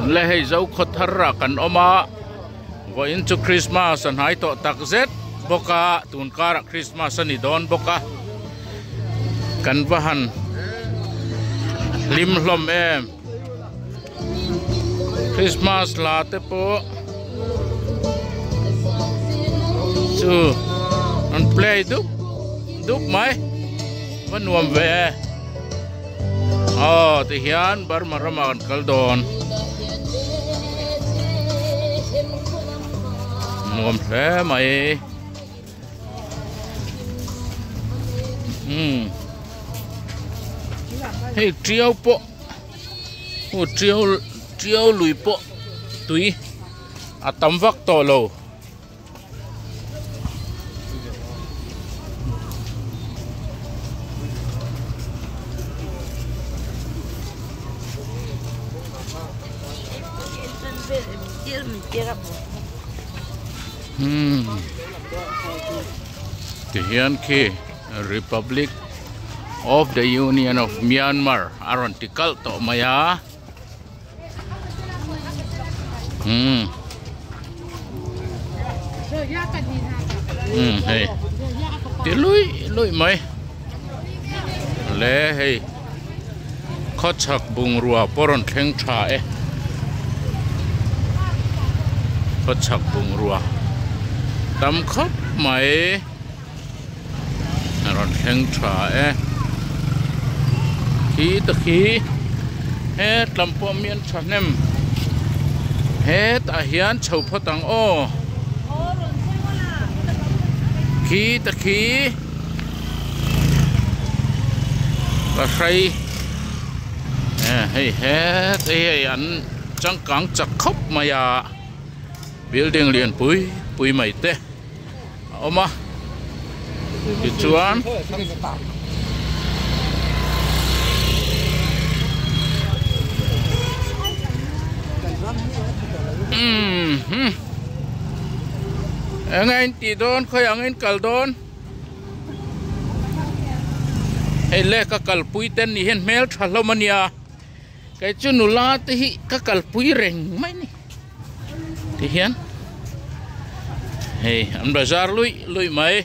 Le hei zo khaw thar ah kan awm a vawiin chu Christmas a hnai tawh tak zet bawk a tun karah Christmas a ni dawn bawk a kan va han hlim hlawm em Christmas la te pawh chu an play dup dup mai va nuam ve e. Aw ti hian Burma ramah kan kal dawn nuam hle mai umm hei tiau pawh aw tiau tiau lui pawh tui a tam vak tawh lo. Tihian khi Republic of the Union of Myanmar a rawn ti kalh tawh mai a. Umm umm hei ti luih luih mai le hei khawchhak bungrua pawh rawn thleng tha e khawchhak bungrua tam khawp mai. A rawn thleng tha e khi te khi hetlam pawh mi an thahnem hetah hian chho phawt ang aw khi te khi ka hrei hei het hei an changkang chak khawp mai a building lian pui pui mai te. a awm a tichuan umm eng a intih dawn khawi ang in kal dawn hei le ka kalpui te ni hian hmel tha hlawm a nia kei chu nula te hi ka kalpui reng mai a ni. Tihian hei an bazar luih luih mai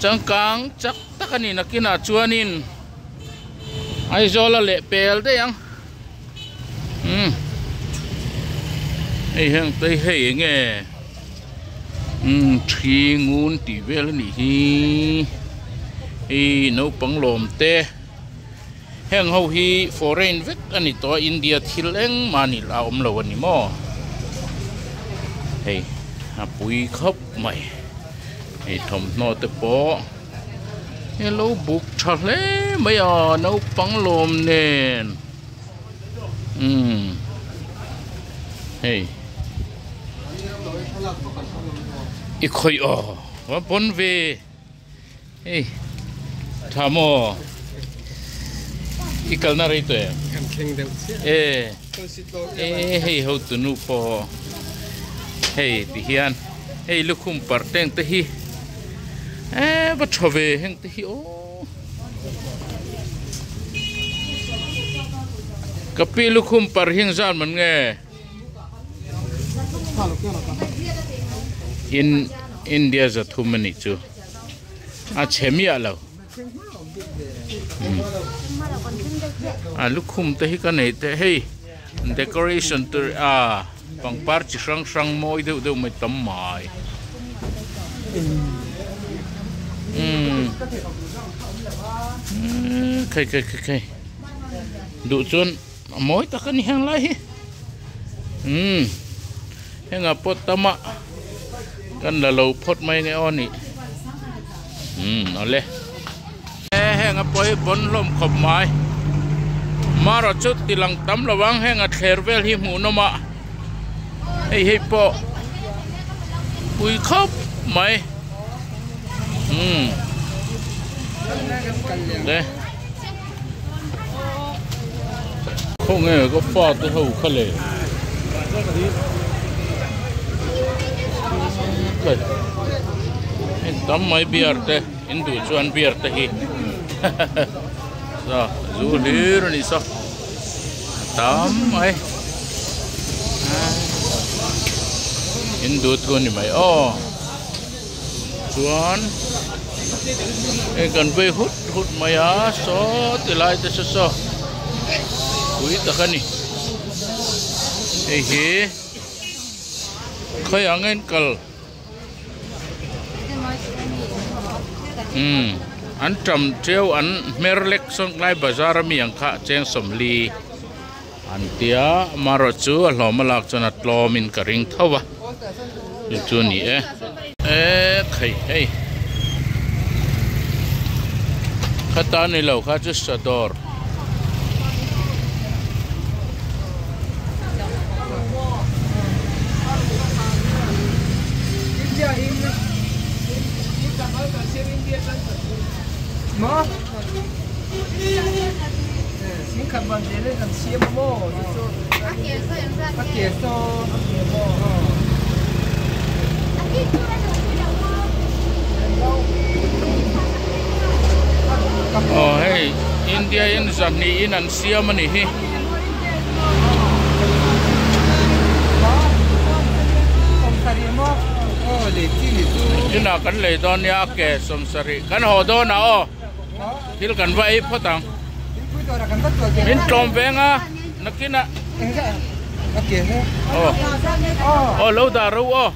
changkang chak tak a ni nakinah chuanin Aizawl a leh pel daih ang umm hei heng te hei eng nge umm thi ngun tih vel a nih hi hei naupang lawm te. Heng ho hi foreign vek a ni tawh a India thil engmah a ni a awm lo a ni maw hei a pui khawp mai hei thawmhnaw te pawh helo buk tha hle mai a naupang lawm nen umm hei i khawih aw va pawn ve. Hei tha maw i kalna rei tawh em? Kan thleng deuh chiah. E e hei ho tunu pawh hei ti hian hei lukhum parh teng te hi e va tha ve heng te hi aw ka pi lukhum parh hi engzat man nge? In India zathum a nih chu a chhe miah lo a lukhum te hi ka nei teh hei decoration tur a pangpar chi hrang hrang mawi deuh deuh mai tam mai umm khai khai khai khai duh chuan. A mawi tak a ni heng lai hi umm hengah pawh tam a kan la lo phawt mai nge aw ni umm awle e heng a pawh hi bawn hlawm khawp mai marawh chu ti lang tam lo ang heng a thler vel hi hmuh nawm a hei hei pawh pui khawp mai umm le. Khawnge ka fate ho kha le hei tam mai beer te in duh chuan beer te hi zu hlir a ni saw a tam mai. In duh thu a ni mai aw. Chuan hei kan vei hut hut mai a saw ti lai te saw saw pui tak a ni. Hei hi khawiah nge an kal? Umm an tam teuh an hmer lek sawn lai bazar ami ang kha cheng sawmli an tia amaherawh chu a hlawm a lak chuan a tlawm in ka ring tho a chu chu a ni e. E khai hei khata ni lo kha chu sadawr. Aw hei India in zahnih in an siam a ni hi. Tunah kan lei dawn nia a ke sawmsarih kan haw dawn a aw thil kan va ei phawt ang. Min tlawm veng a nakinah aw aw lo dah ro aw.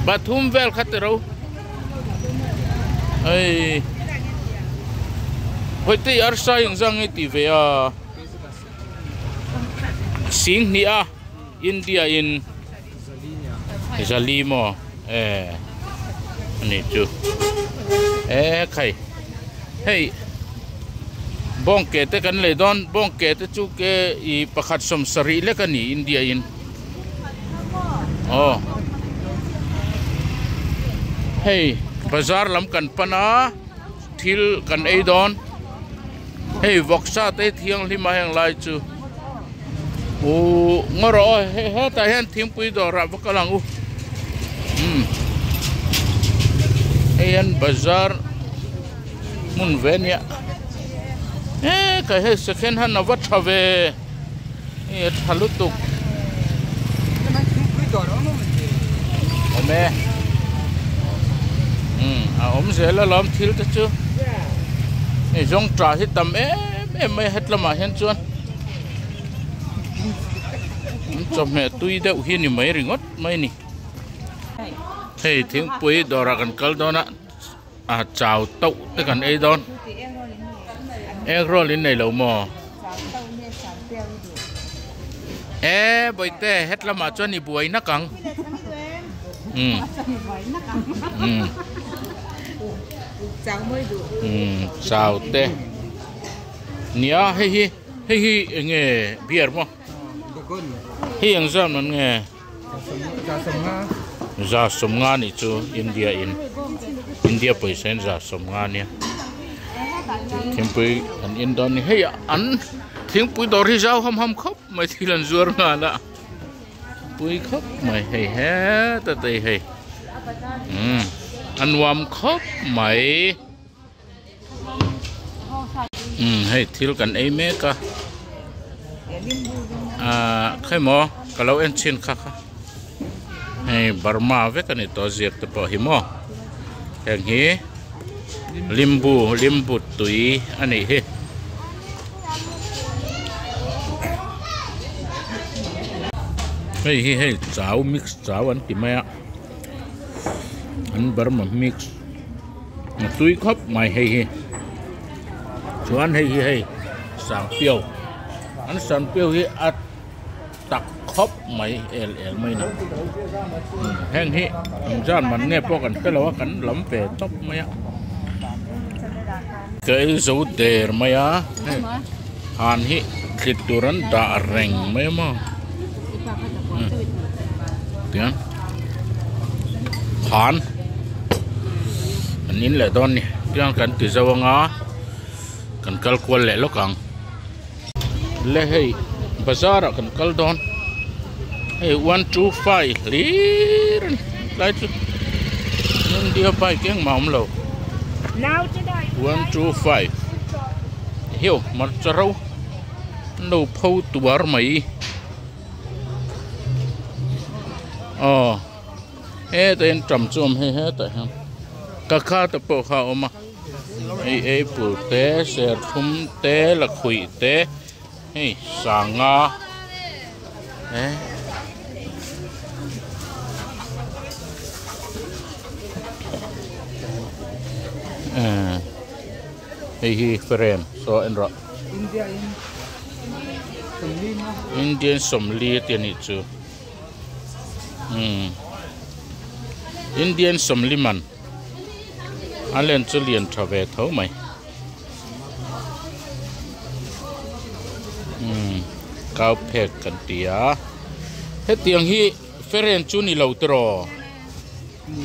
Pathum vel kha ti ro. Hei Hawite arsa engzah nge tih ve a Sing hnih a India in Zali maw e ani chu e khai hei bawng ke te kan lei dawn bawng ke te chu ke ih pakhat sawm sarih lek a ni India in aw hei bazar lam kan pan a thil kan ei dawn hei vawksa te thianghlim a heng lai chu uhh ngaw rawh aw hetah hian thingpui dawr ah va kal ang u umm hei hian bazar hmun ve ania he khai hei second hand a va tha ve hei a tha lutuk awm e umm a awm zel alawm thil te chu hei zawng tah hi tam em em mai a hetlamah hian chuan. Chawhmeh tui deuh hi ni mai ringawt mai a ni. Hei thingpui dawrah kan kal dawn a a chau tauh te kan ei dawn. Egg roll in nei lo maw? E bawihte het lamah chuan i buai nak ang. Umm umm umm chau te nia hei hi. Hei hi eng nge beer maw? Hei eng zan man nge? Za sawmnga nih chu India in India pawisa in za sawmnga nia. Thingpui an in dawn ni hei an thingpui dawr hi zau ham ham khawp mai thil an zuar nghal a. Pui khawp mai hei heta te hei. Umm a nuam khawp mai. Umm hei thil kan ei mek a ahh khaimaw ka lo en chhin kha kha hei burma vek a ni tawh a ziak te pawh hi maw heng hi limbu limbu tui a nih hi. Hei hi hei chau mix chau an ti mai a an burma mix. A tui khawp mai hei hi chuan hei hi hei sangpiau an sangpiau hi a tak khawp mai el el mai na heng hi eng zan man nge pawh kan hrelo a kan lam ve tawp mai a ka ei zo der mai a hei han hi thlit tur an dah reng mai a maw tiang han an in leh dawn ni tiang kan ti zo anga kan kal kual leh lawk ang le hei bazar ah kan kal dawn hei one two five hlir a ni tlai chu India bike engmah a awm lo one two five hiu hmarcha ro an lo pho tuar mai. Aw hetah hian ṭam chu a awm hei hetah hian ka kha te pawh kha a awm a hei apple te serthlum te lakhuih te hei sangha eh hei hi frame saw en rawh Indian sawmli te anih chu. Umm Indian sawmli man a len chu lian tha ve tho mai umm kau phek kan ti a hetiang hi feren chu ni lo tiraw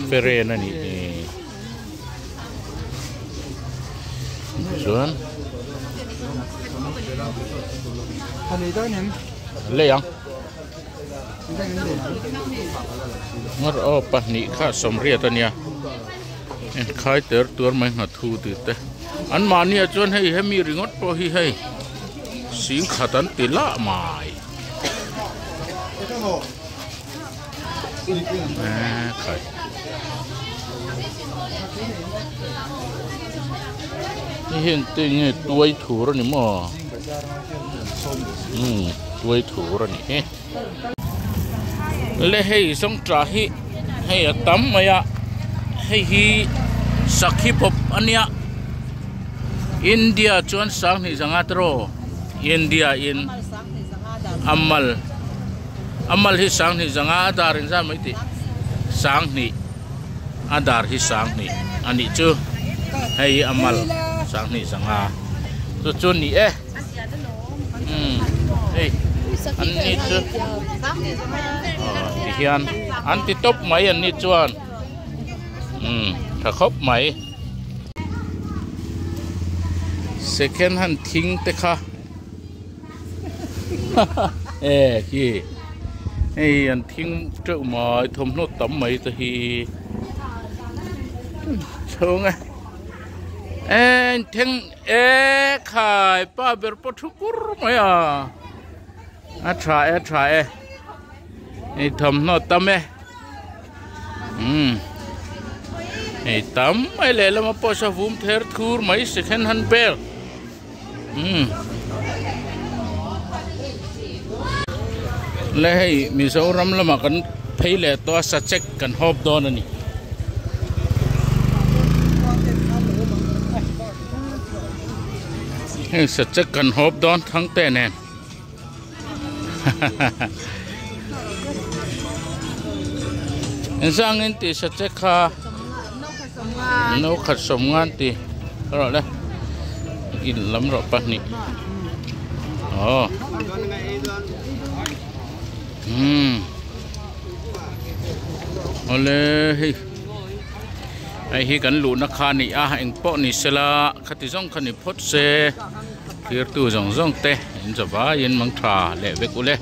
feren a nih hi chuan lei ang. Ngar aw pahnih kha sawmriat a nia inkhai ter tuar mai nghathu tih te an mahni ah chuan hei hemi ringawt pawh hi hei singkhat an ti lah mai eee khai hei hian tinge tuai thur a ni maw. Umm tuai thur a nih hi le hei zawngṭah hi hei a tam mai a hei hi sakhi bawp a nia India chuan sanghnih zanga te rawh India in a mal a mal hi sanghnih zanga a dar engzat mai tih sanghnih a dar hi sanghnih a nih chu hei hi a mal sanghnih zanga chu chu ni e umm hei an ni chu aw ti hian an ti tawp mai an ni chuan umm tha khawp mai second hand thing te kha. E khi hei an thing teuh mai thawmhnaw tam mai te hi chhung e eng thleng e khai pa ber pawh thu kur mai a a tha e a tha e hei thawmhnaw tam e umm hei tam mai lehlam ah pawh savum ther thur mai second hand bel. Umm le hei Mizoram lamah kan phei leh tawh a sachek kan hawp dawn a ni. Hei sachek kan hawp dawn thangte nen hahaha engzangin tih sachek kha. No khat sawmnga an ti rawh le in lam rawh pahnih aw umm awle hei hei hi kan luhna kha a ni a engpawh ni sela khati zawng kha ni phawt se thirtu zawng zawng te in zavaiin mang tha leh vek ule.